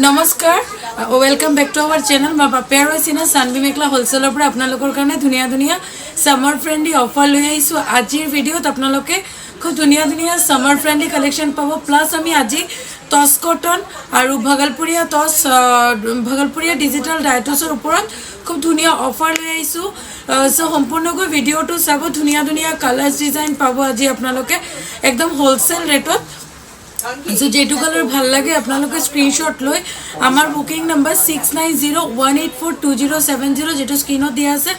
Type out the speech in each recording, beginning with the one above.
নমস্কাৰ, welcome back to our channel. মই পাপে আৰু চিনা চানবি মেখেলা হ'লচেলৰ পৰা আপোনালোকৰ কাৰণে ধুনীয়া ধুনীয়া ছামাৰ ফ্ৰেণ্ডলি অফাৰ লৈ আহিছোঁ। আজিৰ ভিডিঅ'ত আপোনালোকে খুব ধুনীয়া ধুনীয়া ছামাৰ ফ্ৰেণ্ডলি কালেকশ্যন পাব। প্লাছ আমি আজি টচ কটন আৰু ভাগলপুৰীয়া টচ, ভাগলপুৰীয়া ডিজিটেল ডাইটছৰ ওপৰত খুব ধুনীয়া অফাৰ লৈ আহিছোঁ। চ' সম্পূৰ্ণকৈ ভিডিঅ'টো চাব। ধুনীয়া ধুনীয়া কালাৰ্ছ, ডিজাইন পাব আজি আপোনালোকে একদম হ'লচেল ৰেটত। চ' যিটো কালাৰ ভাল লাগে, আপোনালোকে স্ক্ৰীনশ্বট লৈ আমাৰ booking number 6901842070, যিটো স্ক্ৰীণত দিয়া আছে,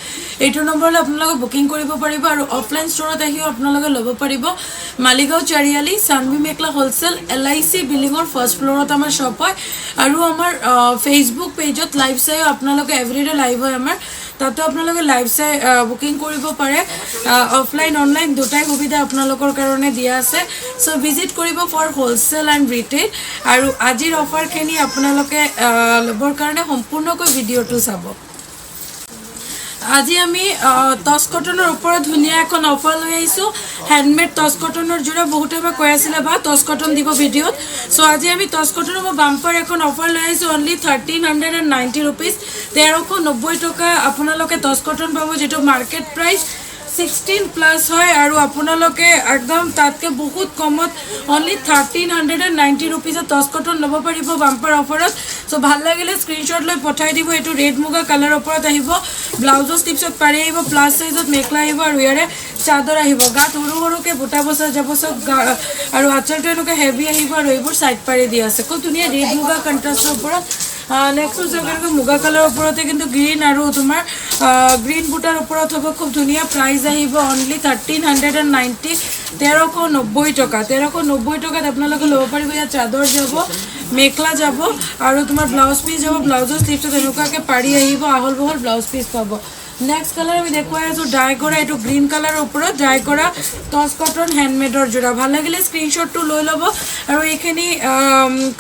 এইটো নম্বৰলৈ আপোনালোকে বুকিং কৰিব পাৰিব। আৰু অফলাইন ষ্ট'ৰত আহিও আপোনালোকে ল'ব পাৰিব। মালিগাঁও চাৰিআলি, চানভি মেখেলা হ'লচেল, এলআইচি বিল্ডিঙৰ ফাৰ্ষ্ট ফ্ল'ৰত আমাৰ শ্বপ হয়। আৰু আমাৰ ফেচবুক পেজত লাইভ চাইও আপোনালোকে, এভৰিডে লাইভ হয় আমাৰ, তাতো আপোনালোকে লাইভ চাই বুকিং কৰিব পাৰে। অফলাইন, অনলাইন দুটাই সুবিধা আপোনালোকৰ কাৰণে দিয়া আছে। চ' ভিজিট কৰিব ফৰ হ'লচেল এণ্ড ৰিটেইল। আৰু আজিৰ অফাৰখিনি আপোনালোকে ল'বৰ কাৰণে সম্পূৰ্ণকৈ ভিডিঅ'টো চাব। আজি আমি টচ কটনৰ ওপৰত ধুনীয়া এখন অফাৰ লৈ আহিছোঁ। হেণ্ডমেড টচ কটনৰ যোৰা। বহুতে এবাৰ কৈ আছিলে বা টচ কটন দিব ভিডিঅ'ত। চ' আজি আমি টচ কটনৰ মই বাম্পাৰ এখন অফাৰ লৈ আহিছোঁ। Only ₹1390, 1390 টকা আপোনালোকে টচ কটন পাব, যিটো মাৰ্কেট প্ৰাইচ 16 প্লাছ হয়। আৰু আপোনালোকে একদম তাতকৈ বহুত কমত অনলি 1390 ৰুপিজত টচ কটন ল'ব পাৰিব বাম্পাৰ অফাৰত। চ' ভাল লাগিলে স্ক্ৰীনশ্বট লৈ পঠাই দিব। এইটো ৰেড মুগা কালাৰৰ ওপৰত আহিব। ব্লাউজৰ শ্লিভছত পাৰি আহিব, প্লাছ চাইজত মেখেলা আহিব আৰু ইয়াৰে চাদৰ আহিব। গাত সৰু সৰুকৈ বুটা বচা যাব চব গা আৰু আঁচলটো এনেকুৱা হেভি আহিব আৰু এইবোৰ চাইড পাৰি দিয়া আছে। খুব ধুনীয়া ৰেড মুগা কণ্ট্ৰাষ্টৰ ওপৰত। নেক্সট হৈছে এনেকুৱা মুগা কালাৰৰ ওপৰতে, কিন্তু গ্ৰীণ আৰু তোমাৰ গ্ৰীণ বুটাৰ ওপৰত হ'ব। খুব ধুনীয়া। প্ৰাইচ আহিব অনলি 1390, 1390 টকা। 1390 টকাত আপোনালোকে ল'ব পাৰিব। ইয়াত চাদৰ যাব, মেখেলা যাব আৰু তোমাৰ ব্লাউজ পিচ যাব। ব্লাউজৰ শ্লিভছত এনেকুৱাকৈ পাৰি আহিব, আহল বহল ব্লাউজ পিচ পাব। নেক্সট কালাৰ আমি দেখুৱাই আছোঁ ডাই কৰা, এইটো গ্ৰীণ কালাৰৰ ওপৰত ডাই কৰা টচ কটন হেণ্ডমেডৰ যোৰা। ভাল লাগিলে স্ক্ৰীনশ্বটটো লৈ ল'ব। আৰু এইখিনি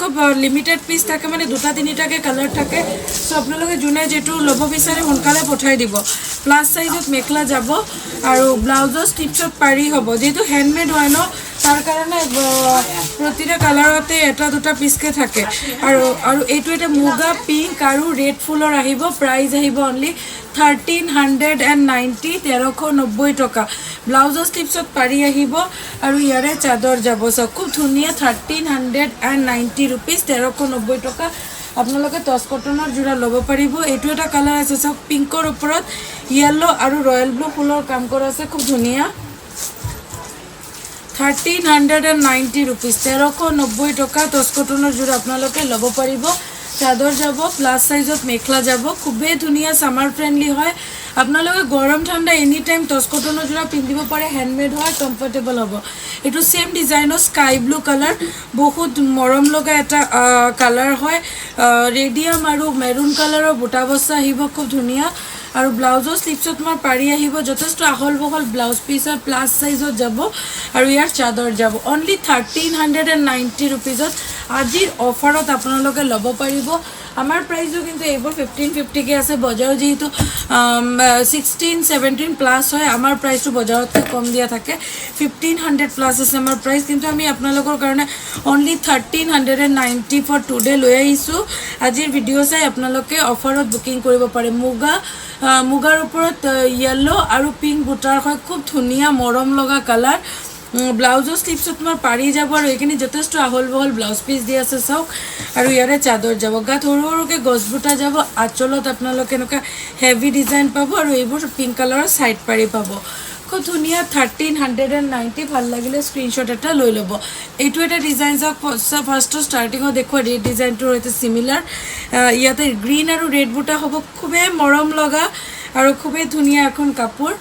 খুব লিমিটেড পিচ থাকে, মানে দুটা তিনিটাকৈ কালাৰ থাকে। চ' আপোনালোকে যোনে যিটো ল'ব বিচাৰে, সোনকালে পঠাই দিব। প্লাছ চাইজত মেখেলা যাব আৰু ব্লাউজৰ ষ্টিপছত পাৰি হ'ব। যিহেতু হেণ্ডমেড হয় ন, তাৰ কাৰণে প্ৰতিটা কালাৰতে এটা দুটা পিচকৈ থাকে। আৰু এইটো এটা মুগা পিংক আৰু ৰেড ফুলৰ আহিব। প্ৰাইচ আহিব অনলি 1390, 1390 টকা। ব্লাউজৰ শ্লিভছত পাৰি আহিব আৰু ইয়াৰে চাদৰ যাব। চাওক, খুব ধুনীয়া। ₹1390, 1390 টকা আপোনালোকে টচ কটনৰ যোৰা ল'ব পাৰিব। এইটো এটা কালাৰ আছে চাওক, পিংকৰ ওপৰত য়েল্ল' আৰু ৰয়েল ব্লু ফুলৰ কাম কৰা আছে। খুব ধুনীয়া। ₹1390, 1390 টকা টচ কটনৰ যোৰা আপোনালোকে ল'ব পাৰিব। চাদৰ যাব, প্লাছ চাইজত মেখেলা যাব। খুবেই ধুনীয়া, ছামাৰ ফ্ৰেণ্ডলি হয়। আপোনালোকে গৰম ঠাণ্ডা এনি টাইম টচ কটনৰ যোৰা পিন্ধিব পাৰে। হেণ্ডমেড হয়, কমফৰ্টেবল হ'ব। এইটো ছেইম ডিজাইনৰ স্কাই ব্লু কালাৰ, বহুত মৰম লগা এটা কালাৰ হয়। ৰেডিয়াম আৰু মেৰুণ কালাৰৰ বুটা বচা আহিব, খুব ধুনীয়া। আৰু ব্লাউজৰ শ্লিভছত তোমাৰ পাৰি আহিব। যথেষ্ট আহল বহল ব্লাউজ পিচ হয়, প্লাছ চাইজত যাব আৰু ইয়াৰ চাদৰ যাব। অনলি 1390 ৰুপিজত আজিৰ অফাৰত আপোনালোকে ল'ব পাৰিব। আমাৰ প্ৰাইচো কিন্তু এইবোৰ 1550কৈ আছে। বজাৰত যিহেতু 16, 17 প্লাছ হয়, আমাৰ প্ৰাইচটো বজাৰতকৈ কম দিয়া থাকে। 1500 প্লাছ আছে আমাৰ প্ৰাইচ, কিন্তু আমি আপোনালোকৰ কাৰণে only 1390 for today লৈ আহিছোঁ। আজিৰ ভিডিঅ' চাই আপোনালোকে অফাৰত বুকিং কৰিব পাৰে। মুগাৰ ওপৰত য়েল্ল' আৰু পিংক বুটাৰ হয়। খুব ধুনীয়া মৰম লগা কালাৰ। ব্লাউজৰ শ্লিভছত তোমাৰ পাৰি যাব আৰু এইখিনি যথেষ্ট আহল বহল ব্লাউজ পিচ দি আছে চাওক। আৰু ইয়াৰে চাদৰ যাব। গাত সৰু সৰুকৈ গছ বুটা যাব। আঁচলত আপোনালোকে এনেকুৱা হেভি ডিজাইন পাব আৰু এইবোৰ পিংক কালাৰৰ ছাইড পাৰি পাব। খুব ধুনীয়া, 1390। ভাল লাগিলে স্ক্ৰীনশ্বট এটা লৈ ল'ব। এইটো এটা ডিজাইন চাওক। ফাৰ্ষ্টৰ ষ্টাৰ্টিঙত দেখুওৱা ৰেড ডিজাইনটোৰ সৈতে চিমিলাৰ। ইয়াতে গ্ৰীণ আৰু ৰেড বুটা হ'ব। খুবেই মৰম লগা আৰু খুবেই ধুনীয়া এখন কাপোৰ।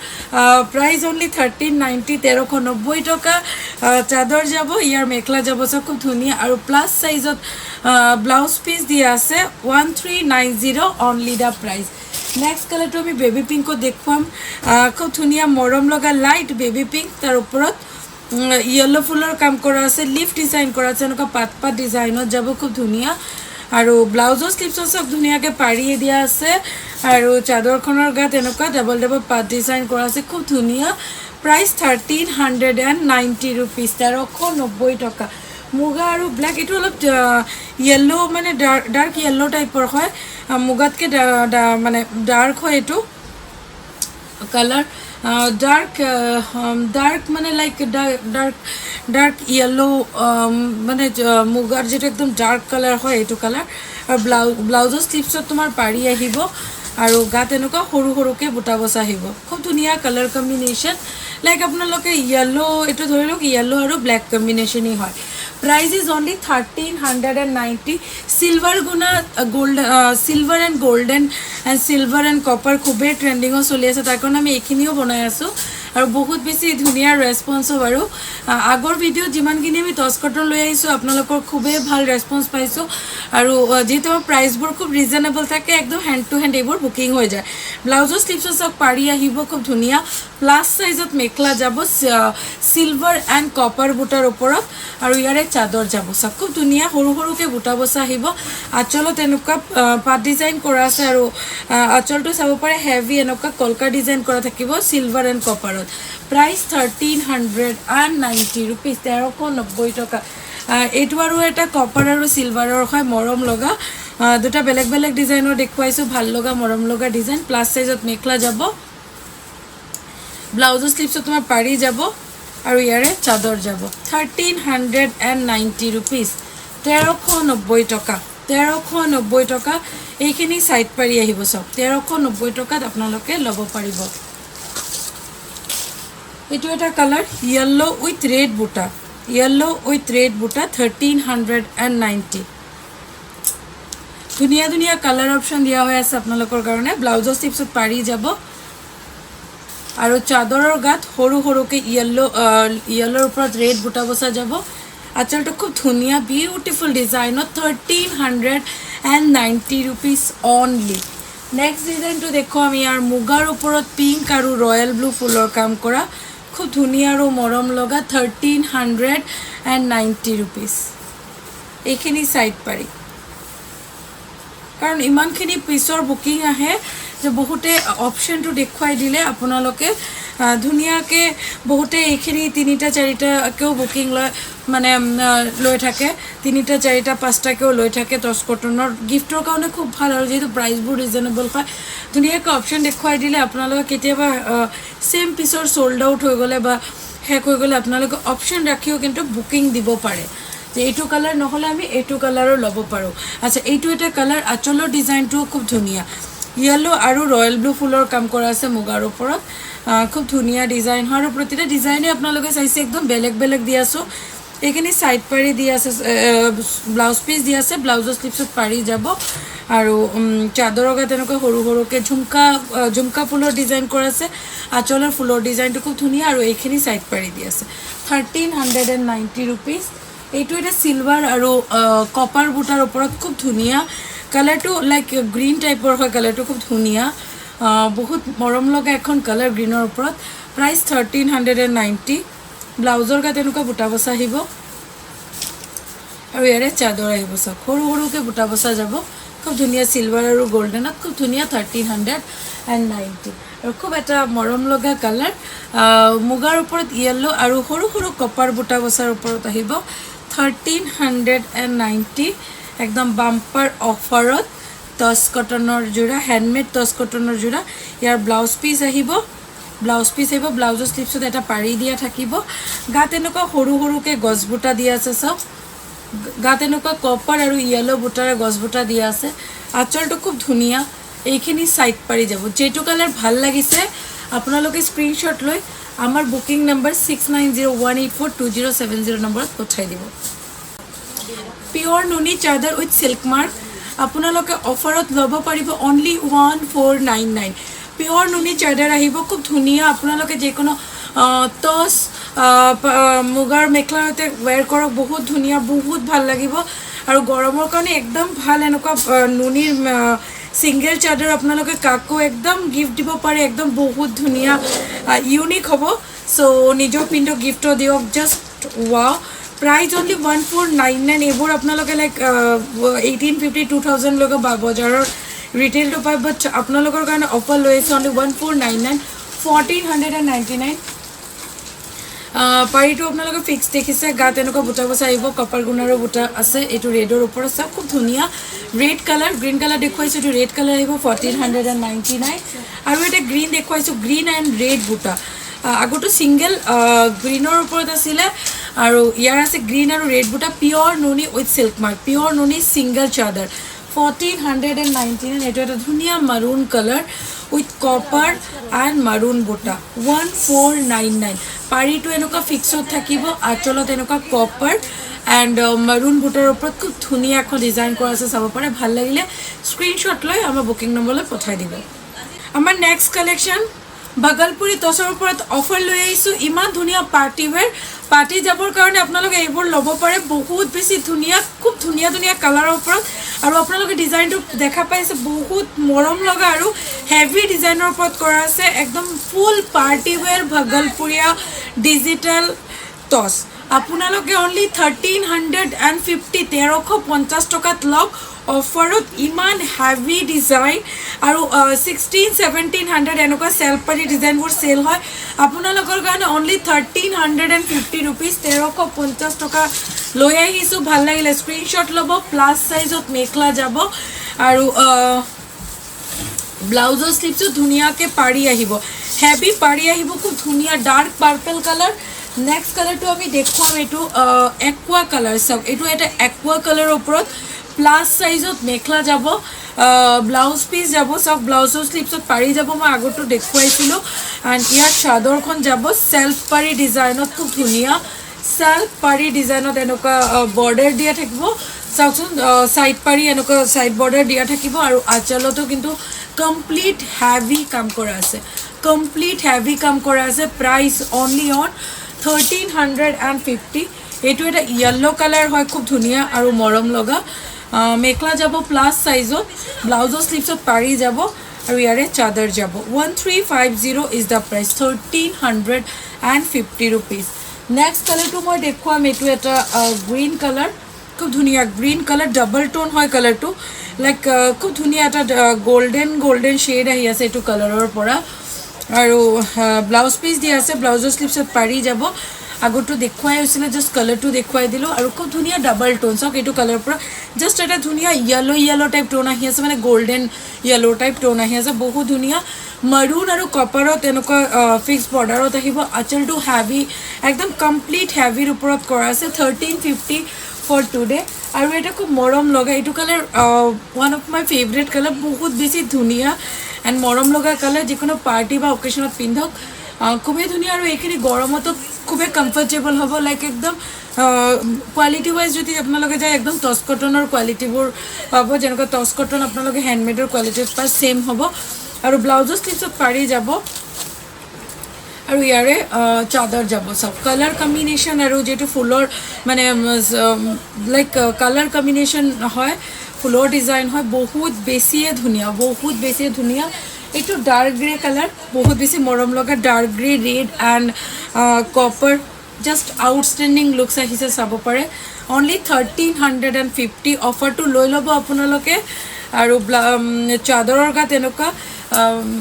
প্ৰাইচ অনলি 1390, 1390 টকা। চাদৰ যাব, ইয়াৰ মেখেলা যাব। চাওক, খুব ধুনীয়া আৰু প্লাছ চাইজত ব্লাউজ পিচ দিয়া আছে। 1390 only the price. Next কালাৰটো আমি বেবী পিংকত দেখুৱাম। খুব ধুনীয়া মৰম লগা লাইট বেবী পিংক, তাৰ ওপৰত য়েল্ল' ফুলৰ কাম কৰা আছে, লিফ ডিজাইন কৰা আছে, এনেকুৱা পাত পাত ডিজাইনত যাব। খুব ধুনীয়া। আৰু ব্লাউজৰ শ্লিভছত চব ধুনীয়াকৈ পাৰিয়ে দিয়া আছে আৰু চাদৰখনৰ গাত এনেকুৱা ডাবল ডাবল পাত ডিজাইন কৰা আছে। খুব ধুনীয়া। Price ₹1390, 1390 টকা। মুগা আৰু ব্লেক। এইটো অলপ য়েল্ল', মানে ডাৰ্ক য়েল্ল' টাইপৰ হয়। মুগাতকৈ মানে ডাৰ্ক হয় এইটো কালাৰ। ডাৰ্ক ডাৰ্ক মানে লাইক ডাৰ্ক ডাৰ্ক য়েল্ল', মানে মুগাৰ যিটো একদম ডাৰ্ক কালাৰ হয়, এইটো কালাৰ। আৰু ব্লাউজৰ শ্লিভছত তোমাৰ পাৰি আহিব আৰু গাত এনেকুৱা সৰু সৰুকৈ বুটা বচা আহিব। খুব ধুনীয়া কালাৰ কম্বিনেশ্যন। লাইক আপোনালোকে য়েল্ল', এইটো ধৰি লওক য়েল্ল' আৰু ব্লেক কম্বিনেশ্যনেই হয়। Price is only 1390। Silver Guna gold, silver and golden and silver and copper খুবেই ট্ৰেণ্ডিঙত চলি আছে। তাৰ কাৰণে আমি এইখিনিও বনাই আছোঁ আৰু বহুত বেছি ধুনীয়া ৰেচপন্সো বাৰু। আগৰ ভিডিঅ'ত যিমানখিনি আমি টচ কটন লৈ আহিছোঁ, আপোনালোকৰ খুবেই ভাল ৰেচপন্স পাইছোঁ। আৰু যিহেতু আমাৰ প্ৰাইচবোৰ খুব ৰিজনেবল থাকে, একদম হেণ্ড টু হেণ্ড এইবোৰ বুকিং হৈ যায়। ব্লাউজৰ শ্লিভছত চব পাৰি আহিব, খুব ধুনীয়া। প্লাছ চাইজত মেখেলা যাব চিলভাৰ এণ্ড কপাৰ বুটাৰ ওপৰত আৰু ইয়াৰে চাদৰ যাব। চাওক, খুব ধুনীয়া সৰু সৰুকৈ বুটা বচা আহিব। আঁচলত এনেকুৱা পাত ডিজাইন কৰা আছে আৰু আঁচলটো চাব পাৰে, হেভি এনেকুৱা কলকা ডিজাইন কৰা থাকিব চিলভাৰ এণ্ড কপাৰত। Price ₹1390, 1390 টকা। এইটো আৰু এটা কপাৰ আৰু চিলভাৰৰ হয়, মৰম লগা। দুটা বেলেগ বেলেগ ডিজাইনৰ দেখুৱাইছোঁ, ভাল লগা মৰম লগা ডিজাইন। প্লাছ চাইজত মেখেলা যাব, ব্লাউজৰ শ্লিভছত তোমাৰ পাৰি যাব আৰু ইয়াৰে চাদৰ যাব। ₹1390, 1390 টকা, 1390 টকা। এইখিনি চাইড পাৰি আহিব চব। 1390 টকাত আপোনালোকে ল'ব পাৰিব। এইটো এটা কালাৰ, য়েল্ল' উইথ ৰেড বুটা, য়েল্ল' উইথ ৰেড বুটা, 1390। ধুনীয়া ধুনীয়া কালাৰ অপশ্যন দিয়া হৈ আছে আপোনালোকৰ কাৰণে। ব্লাউজৰ শ্লিভছত পাৰি যাব আৰু চাদৰৰ গাত সৰু সৰুকৈ য়েল্ল'ৰ ওপৰত ৰেড বুটা বচা যাব। আচলটো খুব ধুনীয়া, বিউটিফুল ডিজাইনত, ₹1390 only। Next ডিজাইনটো দেখুৱাম। ইয়াৰ মুগাৰ ওপৰত পিংক আৰু ৰয়েল ব্লু ফুলৰ কাম কৰা, খুব ধুনীয়া আৰু মৰম লগা। ₹1390। এইখিনি চাইড পাৰি, কাৰণ ইমানখিনি পিছৰ বুকিং আহে যে বহুতে অপশ্যনটো দেখুৱাই দিলে আপোনালোকে ধুনীয়াকৈ, বহুতে এইখিনি তিনিটা চাৰিটাকেও বুকিং লয়, মানে লৈ থাকে, তিনিটা চাৰিটা পাঁচটাকেও লৈ থাকে। টচ কটনৰ গিফ্টৰ কাৰণে খুব ভাল আৰু যিহেতু প্ৰাইচবোৰ ৰিজনেবল হয়, ধুনীয়াকৈ অপশ্যন দেখুৱাই দিলে আপোনালোকে কেতিয়াবা ছেইম পিছৰ চ'ল্ড আউট হৈ গ'লে বা শেষ হৈ গ'লে আপোনালোকে অপশ্যন ৰাখিও কিন্তু বুকিং দিব পাৰে যে এইটো কালাৰ নহ'লে আমি এইটো কালাৰো ল'ব পাৰোঁ। আচ্ছা, এইটো এটা কালাৰ। আঁচলৰ ডিজাইনটোও খুব ধুনীয়া। য়েল্ল' আৰু ৰয়েল ব্লু ফুলৰ কাম কৰা আছে মুগাৰ ওপৰত। খুব ধুনীয়া ডিজাইন হয় আৰু প্ৰতিটা ডিজাইনে আপোনালোকে চাইছে একদম বেলেগ বেলেগ দি আছোঁ। এইখিনি চাইড পাৰি দি আছে, ব্লাউজ পিচ দি আছে, ব্লাউজৰ শ্লিভছত পাৰি যাব আৰু চাদৰৰ গাত তেনেকুৱা সৰু সৰুকৈ ঝুমকা ফুলৰ ডিজাইন কৰা আছে। আঁচলৰ ফুলৰ ডিজাইনটো খুব ধুনীয়া আৰু এইখিনি চাইড পাৰি দি আছে। ₹1390। এইটো এটা চিলভাৰ আৰু কপাৰ বুটাৰ ওপৰত, খুব ধুনীয়া কালাৰটো। লাইক গ্ৰীণ টাইপৰ হয় কালাৰটো, খুব ধুনীয়া। বহুত মৰম লগা এখন কালাৰ গ্ৰীণৰ ওপৰত। Price 1390। ব্লাউজৰ গাত এনেকুৱা বুটা বচা আহিব আৰু ইয়াৰে চাদৰ আহিব। চাওক, সৰু সৰুকৈ বুটা বচা যাব, খুব ধুনীয়া। চিলভাৰ আৰু গল্ডেনত খুব ধুনীয়া, 1390। আৰু খুব এটা মৰম লগা কালাৰ, মুগাৰ ওপৰত য়েল্ল' আৰু সৰু সৰু কপাৰ বুটা বচাৰ ওপৰত আহিব। 1390, একদম বাম্পাৰ অফাৰত টচ কটনৰ যোৰা, হেণ্ডমেড টচ কটনৰ যোৰা। ইয়াৰ ব্লাউজ পিচ আহিব, ব্লাউজ পিচ আহিব। ব্লাউজৰ শ্লিভছত এটা পাৰি দিয়া থাকিব। গাত এনেকুৱা সৰু সৰুকৈ গছ বুটা দিয়া আছে চাওক। গাত এনেকুৱা কপাৰ আৰু য়েল্ল' বুটাৰে গছ বুটা দিয়া আছে। আঁচলটো খুব ধুনীয়া। এইখিনি চাইড পাৰি যাব। যিটো কালাৰ ভাল লাগিছে, আপোনালোকে স্ক্ৰীনশ্বট লৈ আমাৰ booking number 6901842070 নম্বৰত পঠাই দিব। পিয়ৰ নুনি চাদৰ উইথ চিল্ক মাৰ্ক আপোনালোকে অফাৰত ল'ব পাৰিব অনলি 1499। পিয়ৰ নুনি চাদৰ আহিব, খুব ধুনীয়া। আপোনালোকে যিকোনো টচ মুগাৰ মেখেলাৰ সৈতে ৱেৰ কৰক, বহুত ধুনীয়া, বহুত ভাল লাগিব আৰু গৰমৰ কাৰণে একদম ভাল। এনেকুৱা নুনিৰ ছিংগল চাদৰ আপোনালোকে কাকো একদম গিফ্ট দিব পাৰে। একদম বহুত ধুনীয়া, ইউনিক হ'ব। চ' নিজৰ পিন্ধক, গিফ্টো দিয়ক, just wow। Price only 1499। এইবোৰ আপোনালোকে লাইক 1850, 2000লৈকে বা বজাৰৰ ৰিটেইলটো পায়, বাট আপোনালোকৰ কাৰণে অফাৰ লৈ আহিছে only 1499, 1499। পাৰিটো আপোনালোকে ফিক্স দেখিছে। গাত এনেকুৱা বুটা বচা আহিব, কপাৰ গুণাৰৰ বুটা আছে। এইটো ৰেডৰ ওপৰত চাওক, খুব ধুনীয়া ৰেড কালাৰ। গ্ৰীণ কালাৰ দেখুৱাইছোঁ, এইটো ৰেড কালাৰ আহিব, 1499। আৰু এটা গ্ৰীণ দেখুৱাইছোঁ, গ্ৰীণ এণ্ড ৰেড বুটা। আগতো ছিংগল গ্ৰীণৰ ওপৰত আছিলে আৰু ইয়াৰ আছে গ্ৰীণ আৰু ৰেড বুটা। পিয়ৰ নুনি উইথ চিল্ক মাৰ্ক, পিয়ৰ নুনি ছিংগল চাদৰ, 1499। এইটো এটা ধুনীয়া maroon colour with copper and maroon বুটা, 1499। পাৰিটো এনেকুৱা ফিক্সত থাকিব। আঁচলত এনেকুৱা কপাৰ এণ্ড মাৰুণ বুটাৰ ওপৰত খুব ধুনীয়া এখন ডিজাইন কৰা আছে, চাব পাৰে। ভাল লাগিলে স্ক্ৰীনশ্বট লৈ আমাৰ বুকিং নম্বৰলৈ পঠাই দিব। আমাৰ নেক্সট কালেকশ্যন বাগলপুৰি টচৰ ওপৰত অফাৰ লৈ আহিছোঁ। ইমান ধুনীয়া পাৰ্টি ৱেৰ, পাৰ্টি যাবৰ কাৰণে আপোনালোকে এইবোৰ ল'ব পাৰে। বহুত বেছি ধুনীয়া, খুব ধুনীয়া ধুনীয়া কালাৰৰ ওপৰত। আৰু আপোনালোকে ডিজাইনটো দেখা পাইছে, বহুত মৰম লগা আৰু হেভি ডিজাইনৰ ওপৰত কৰা আছে। একদম ফুল পাৰ্টি ৱেৰ ভাগলপুৰীয়া ডিজিটেল টচ। আপোনালোকে অনলি 1350, 1350 টকাত লওক অফাৰত। ইমান হেভি ডিজাইন আৰু 16 1700 এনেকুৱা চেল্ফ পাৰি ডিজাইনবোৰ চেল হয়। আপোনালোকৰ কাৰণে অনলি 1350 ৰুপিজ, 1350 টকা লৈ আহিছোঁ। ভাল লাগিলে স্ক্ৰীনশ্বট ল'ব। প্লাছ চাইজত মেখেলা যাব আৰু ব্লাউজৰ শ্লিভছো ধুনীয়াকৈ পাৰি আহিব, হেভি পাৰি আহিব। খুব ধুনীয়া ডাৰ্ক পাৰ্পল কালাৰ। নেক্সট কালাৰটো আমি দেখুৱাম, এইটো একুৱা কালাৰ। চাওক, এইটো এটা একুৱা কালাৰৰ ওপৰত প্লাছ চাইজত মেখেলা যাব, ব্লাউজ পিচ যাব। চাওক, ব্লাউজৰ শ্লিভছত পাৰি যাব, মই আগতো দেখুৱাইছিলোঁ। এণ্ড ইয়াৰ চাদৰখন যাব চেল্ফ পাৰি ডিজাইনত, খুব ধুনীয়া চেল্ফ পাৰি ডিজাইনত এনেকুৱা বৰ্ডাৰ দিয়া থাকিব। চাওকচোন, ছাইড পাৰি এনেকুৱা ছাইড বৰ্ডাৰ দিয়া থাকিব আৰু আঁচলতো কিন্তু কমপ্লিট হেভি কাম কৰা আছে, কমপ্লিট হেভি কাম কৰা আছে। Price only on 1350। এইটো এটা য়েল্ল' কালাৰ হয়, খুব ধুনীয়া আৰু মৰম লগা। মেখেলা যাব প্লাছ চাইজত, ব্লাউজৰ শ্লিভছত পাৰি যাব আৰু ইয়াৰে চাদৰ যাব। 1350 is the price, 1350 rupees। Next কালাৰটো মই দেখুৱাম, এইটো এটা গ্ৰীণ কালাৰ। খুব ধুনীয়া গ্ৰীণ কালাৰ, ডাবল টোন হয় কালাৰটো। লাইক খুব ধুনীয়া এটা গল্ডেন গল্ডেন শ্বেড আহি আছে এইটো কালাৰৰ পৰা। আৰু ব্লাউজ পিচ দিয়া আছে, ব্লাউজৰ শ্লিভছত পাৰি যাব। আগতো দেখুৱাই হৈছিলে, জাষ্ট কালাৰটো দেখুৱাই দিলোঁ। আৰু খুব ধুনীয়া ডাবল টোন। চাওক, এইটো কালাৰৰ পৰা জাষ্ট এটা ধুনীয়া য়েল্ল' য়েল্ল' টাইপ টোন আহি আছে, মানে গল্ডেন য়েল্ল' টাইপ টোন আহি আছে। বহুত ধুনীয়া মাৰুণ আৰু কপাৰত এনেকুৱা ফিক্স বৰ্ডাৰত আহিব। আঁচলটো হেভি, একদম কমপ্লিট হেভিৰ ওপৰত কৰা আছে। 1350 for today। আৰু এটা খুব মৰম লগা এইটো colour, one of my favourite colour। বহুত বেছি ধুনীয়া এণ্ড মৰম লগা কালাৰ। যিকোনো পাৰ্টি বা অকেশ্যনত পিন্ধক, খুবেই ধুনীয়া। আৰু এইখিনি গৰমতো খুবেই কমফৰ্টেবল হ'ব। লাইক একদম কোৱালিটি ৱাইজ যদি আপোনালোকে যায়, একদম টচ কটনৰ কোৱালিটিবোৰ পাব। যেনেকুৱা টচ কটন আপোনালোকে হেণ্ডমেডৰ কোৱালিটিত পায়, ছেইম হ'ব। আৰু ব্লাউজৰ শ্লিভছত পাৰি যাব আৰু ইয়াৰে চাদৰ যাব। চব কালাৰ কম্বিনেশ্যন আৰু যিটো ফুলৰ মানে লাইক কালাৰ কম্বিনেশ্যন হয়, ফুলৰ ডিজাইন হয়, বহুত বেছিয়ে ধুনীয়া, বহুত বেছিয়ে ধুনীয়া। এইটো ডাৰ্ক গ্ৰে কালাৰ, বহুত বেছি মৰম লগা dark grey, red and copper, just outstanding looks আহিছে, চাব পাৰে। অনলি 1350। অফাৰটো লৈ ল'ব আপোনালোকে। আৰু চাদৰৰ গাত এনেকুৱা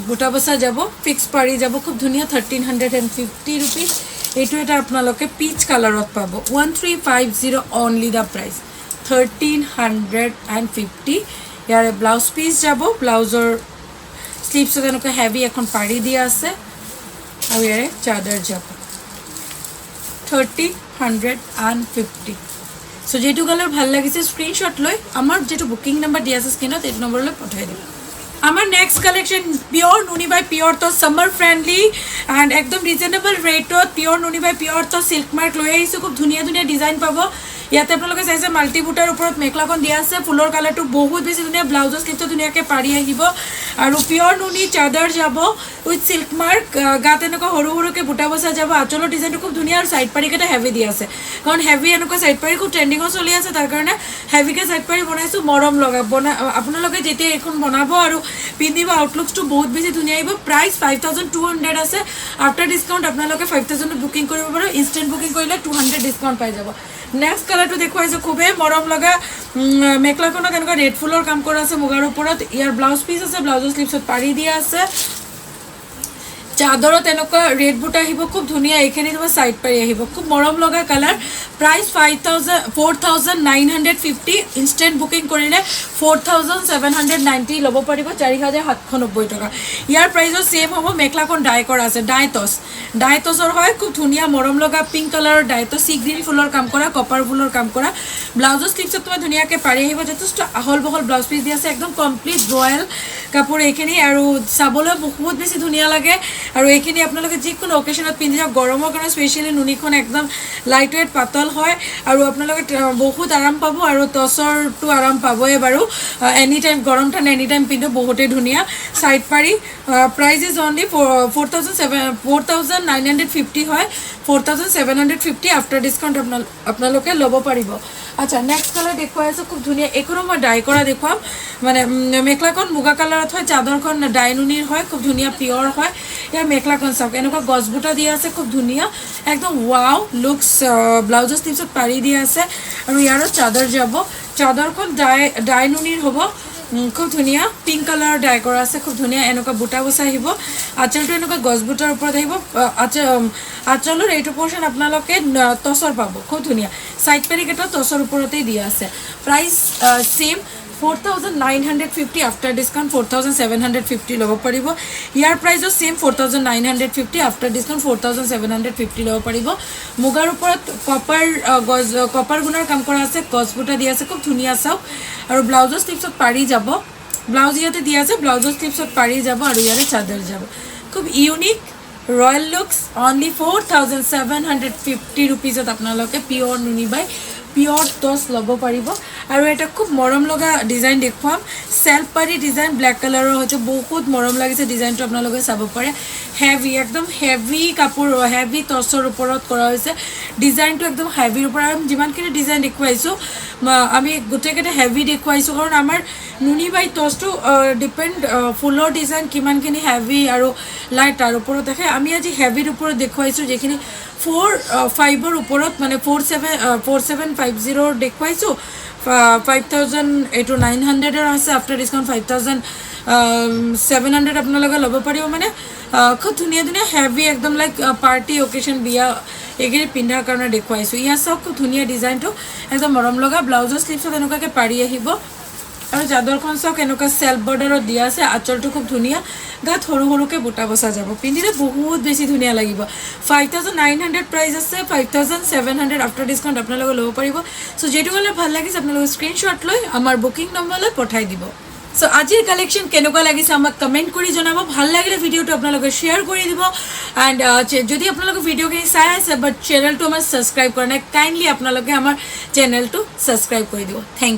বুটা বচা যাব, ফিক্স পাৰি যাব, খুব ধুনীয়া। 1350 ৰুপিজ। এইটো এটা আপোনালোকে পিচ কালাৰত পাব। 1350 only the price, 1350। ইয়াৰে ব্লাউজ পিচ যাব, ব্লাউজৰ শ্লিভছত এনেকুৱা হেভি এখন পাৰি দিয়া আছে আৰু ইয়াৰে চাদৰ যাব, 1350। চ' যিটো কালাৰ ভাল লাগিছে, স্ক্ৰীনশ্বট লৈ আমাৰ যিটো বুকিং নাম্বাৰ দিয়া আছে স্ক্ৰীণত, এইটো নম্বৰলৈ পঠাই দিব। আমাৰ নেক্সট কালেকশ্যন পিয়ৰ নুনি বাই পিয়ৰ টচ, ছামাৰ ফ্ৰেণ্ডলি এণ্ড একদম ৰিজনেবল ৰেটত পিয়ৰ নুনি বাই পিয়ৰ টচ চিল্ক মাৰ্ক লৈ আহিছোঁ। খুব ধুনীয়া ধুনীয়া ডিজাইন পাব ইয়াতে। আপোনালোকে চাইছে, মাল্টি বুটাৰ ওপৰত মেখেলাখন দিয়া আছে। ফুলৰ কালাৰটো বহুত বেছি ধুনীয়া। ব্লাউজৰ শ্লিভটো ধুনীয়াকৈ পাৰি আহিব আৰু পিয়ৰ নুনি চাদৰ যাব উইথ চিল্ক মাৰ্ক। গাত এনেকুৱা সৰু সৰুকৈ বুটা বচা যাব। আঁচলৰ ডিজাইনটো খুব ধুনীয়া আৰু ছাইড পাৰিকেইটা হেভি দিয়া আছে, কাৰণ হেভি এনেকুৱা ছাইড পাৰি খুব ট্ৰেণ্ডিঙত চলি আছে। তাৰ কাৰণে হেভিকৈ ছাইড পাৰি বনাইছোঁ। মৰম লগা বনা। আপোনালোকে যেতিয়া এইখন বনাব আৰু পিন্ধিব, আউটলুকছটো বহুত বেছি ধুনীয়া আহিব। প্ৰাইচ 5200 আছে। আফটাৰ ডিছকাউণ্ট আপোনালোকে 5000ত বুকিং কৰিব পাৰিব। ইনষ্টেণ্ট বুকিং কৰিলে 200 ডিছকাউণ্ট পাই যাব। নেক্সট কালাৰটো দেখুৱাইছোঁ, খুবেই মৰম লগা। মেখেলাখনত এনেকুৱা ৰেড ফুলৰ কাম কৰা আছে মুগাৰ ওপৰত। ইয়াৰ ব্লাউজ পিচ আছে, ব্লাউজৰ শ্লিভছত পাৰি দিয়া আছে। চাদৰত এনেকুৱা ৰেড বুটা আহিব, খুব ধুনীয়া। এইখিনি তোমাৰ চাইড পাৰি আহিব, খুব মৰম লগা colour. Price 5 thousand 4950। Instant booking কৰিলে 4790 ল'ব পাৰিব, 4790 টকা। ইয়াৰ প্ৰাইজো ছেইম হ'ব। মেখেলাখন ডাই কৰা আছে, ডাই টচ, ডাই টচৰ হয়। খুব ধুনীয়া মৰম লগা পিংক কালাৰৰ ডাই টচ, চি গ্ৰীণ ফুলৰ কাম কৰা, কপাৰ ফুলৰ কাম কৰা। ব্লাউজৰ শ্লিভছত তোমাৰ ধুনীয়াকৈ পাৰি আহিব। যথেষ্ট আহল বহল ব্লাউজ পিচ দি আছে। একদম কমপ্লিট ৰয়েল কাপোৰ এইখিনি আৰু চাবলৈ বহুত বেছি ধুনীয়া লাগে। আৰু এইখিনি আপোনালোকে যিকোনো অকেশ্যনত পিন্ধি যাওক। গৰমৰ কাৰণে স্পেচিয়েলি নুনিখন একদম লাইট ৱেইট, পাতল হয় আৰু আপোনালোকে বহুত আৰাম পাব আৰু টচৰটো আৰাম পাবই বাৰু। এনি টাইম গৰম ঠাণ্ডা এনি টাইম পিন্ধো, বহুতেই ধুনীয়া চাইড পাৰি। Price is only 4 thousand 7 4950 হয়। 4750 আফটাৰ ডিছকাউণ্ট আপোনালোকে ল'ব পাৰিব। আচ্ছা, নেক্সট কালাৰ দেখুৱাই আছোঁ, খুব ধুনীয়া। এইখনো মই ডাই কৰা দেখুৱাম। মানে মেখেলাখন মুগা কালাৰত হয়, চাদৰখন ডাই নুনিৰ হয়, খুব ধুনীয়া, পিয়ৰ হয়। ইয়াৰ মেখেলাখন চাওক, এনেকুৱা গছ বুটা দিয়া আছে, খুব ধুনীয়া, একদম ৱাও লুকছ। ব্লাউজৰ শ্লিভছত পাৰি দিয়া আছে আৰু ইয়াৰো চাদৰ যাব। চাদৰখন ডাই নুনিৰ হ'ব। খুব ধুনীয়া পিংক কালাৰৰ ডাই কৰা আছে, খুব ধুনীয়া। এনেকুৱা বুটা বচা আহিব। আঁচলটো এনেকুৱা গছ বুটাৰ ওপৰত আহিব। আঁচলৰ এইটো পৰ্চন আপোনালোকে টচৰ পাব। খুব ধুনীয়া চাইড পেৰিকেটত টচৰ ওপৰতেই দিয়া আছে। Price same, 4950, after discount 4750 ল'ব পাৰিব। ইয়াৰ প্ৰাইজো same, 4950, after discount 4750 ল'ব পাৰিব। মুগাৰ ওপৰত কপাৰ গছ, কপাৰ গুণাৰ কাম কৰা আছে, গছ বুটা দিয়া আছে, খুব ধুনীয়া চাওক। আৰু ব্লাউজৰ শ্লিভছত পাৰি যাব। ব্লাউজ ইয়াতে দিয়া আছে, ব্লাউজৰ শ্লিভছত পাৰি যাব আৰু ইয়াৰে চাদৰ যাব। খুব unique royal looks, only 4750 ৰুপিজত আপোনালোকে পিয়ৰ নুনি বাই পিয়ৰ টচ ল'ব পাৰিব। আৰু এটা খুব মৰম লগা ডিজাইন দেখুৱাম, চেল্ফ পাৰি ডিজাইন, ব্লেক কালাৰৰ হৈছে। বহুত মৰম লাগিছে ডিজাইনটো, আপোনালোকে চাব পাৰে। হেভি, একদম হেভি কাপোৰ, হেভি টচৰ ওপৰত কৰা হৈছে ডিজাইনটো, একদম হেভিৰ ওপৰত। আৰু যিমানখিনি ডিজাইন দেখুৱাইছোঁ, আমি গোটেইকেইটা হেভি দেখুৱাইছোঁ, কাৰণ আমাৰ নুনি বাই টচটো ডিপেণ্ড ফুলৰ ডিজাইন কিমানখিনি হেভি আৰু লাইট তাৰ ওপৰত দেখে। আমি আজি হেভিৰ ওপৰত দেখুৱাইছোঁ, যিখিনি ফ'ৰ ফাইভৰ ওপৰত, মানে 47 4750ৰ দেখুৱাইছোঁ। 5000 এইটো 900ৰ আছে, আফটাৰ ডিছকাউণ্ট 5700 আপোনালোকে ল'ব পাৰিব। মানে খুব ধুনীয়া ধুনীয়া হেভি, একদম লাইক পাৰ্টি অকেশ্যন, বিয়া এইখিনি পিন্ধাৰ কাৰণে দেখুৱাইছোঁ। ইয়াত চাওক, খুব ধুনীয়া ডিজাইনটো, একদম মৰম লগা। ব্লাউজৰ শ্লিভছত এনেকুৱাকৈ পাৰি আহিব আৰু চাদৰখন চাওক, এনেকুৱা চেল্ফ বৰ্ডাৰত দিয়া আছে। আঁচলটো খুব ধুনীয়া, গাত সৰু সৰুকৈ বুটা বচা যাব। পিন্ধিলে বহুত বেছি ধুনীয়া লাগিব। 5900 প্ৰাইচ আছে, 5700 আফটাৰ ডিছকাউণ্ট আপোনালোকে ল'ব পাৰিব। চ' যিটো কালাৰ ভাল লাগিছে, আপোনালোকে স্ক্ৰীনশ্বট লৈ আমাৰ বুকিং নম্বৰলৈ পঠাই দিব। চ' আজিৰ কালেকশ্যন কেনেকুৱা লাগিছে আমাক কমেণ্ট কৰি জনাব। ভাল লাগিলে ভিডিঅ'টো আপোনালোকে শ্বেয়াৰ কৰি দিব। এণ্ড যদি আপোনালোকে ভিডিঅ'খিনি চাই আছে বাট চেনেলটো আমাৰ ছাবস্ক্ৰাইব কৰা নাই, কাইণ্ডলি আপোনালোকে আমাৰ চেনেলটো ছাবস্ক্ৰাইব কৰি দিব। Thank.